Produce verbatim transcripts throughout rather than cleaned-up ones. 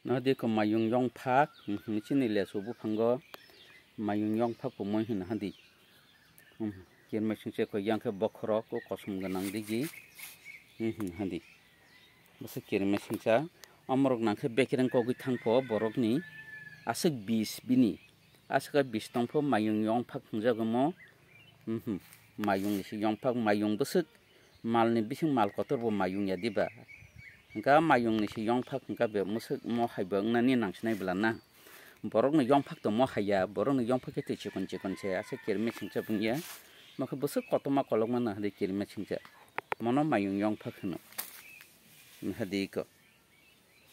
Nahadi ko mayung yongphak, hmm, chini lesu buphango mayung yongphak pumui hwn nahadi. Hmm, kirmai singcha ko yang khe bokhorok ko kosom gwnang digi. Hmm, hmm, hadi. Bwswk kirmai singcha, omorok nang khe bekereng kogwi thangpho borokni aswk bis bini. Aswk bis tongpho mayung yongphak hwnjago mo. Hmm, hmm, mayung ni si yongphak, mayung bwswk malni bising mal kotor bo mayung ya diba? Hwnkha mayungni se yongphak hwnkha be mwswk mo hai bo wngnani nangsinai bwla na. Borokno yongphak to mo hai ya, borokno yongphak khe twi chikon chikon se, ase kirmai singcha wng ya. Mo khe bwswk kotorma kolokma nahadi kirmai singcha. Mono mayung yongphak hwno. Nahadi iko.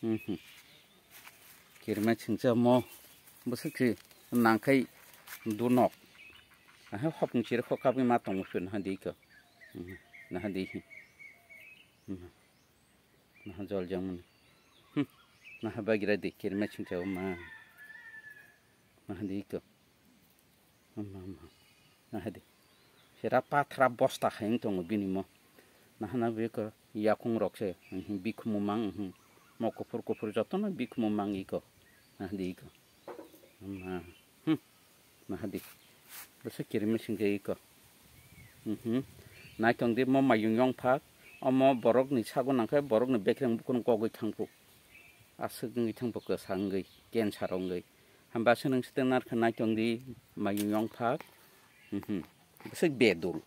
Mhm. Kirmai singcha mo bwswk se nangkhai dunok. Aha hopni chiri kho kabwi ma tongo se nahadi iko. Mhm. Nahadi hi. Mhm. Naha jol jangmani. Hmm. Naha bagira di kirmai singcha o ma. Naha di iko. Ama, ama. Naha di. Sera pathra bosta hai wng tongo bini mo. Naha na biko yakung rok se. Mhm, bikhumu mang, mhm. Mo kuphur kuphur jotono bikhumu mang iko. Naha di iko. Ama. Hmm. Nahadi. Bwswk kirima singkhe iko. Mhm. Naitong di mo mayung yongphak. Omo borokni sago nangkhe borokni bekereng bukurung kogwi thangphu. Aswk wngwi thangphu kwsa wngwi, cancer wngwi. Hamba se nang siteng narkha naitong di mayung yongphak. Mhm. Bwswk bedul.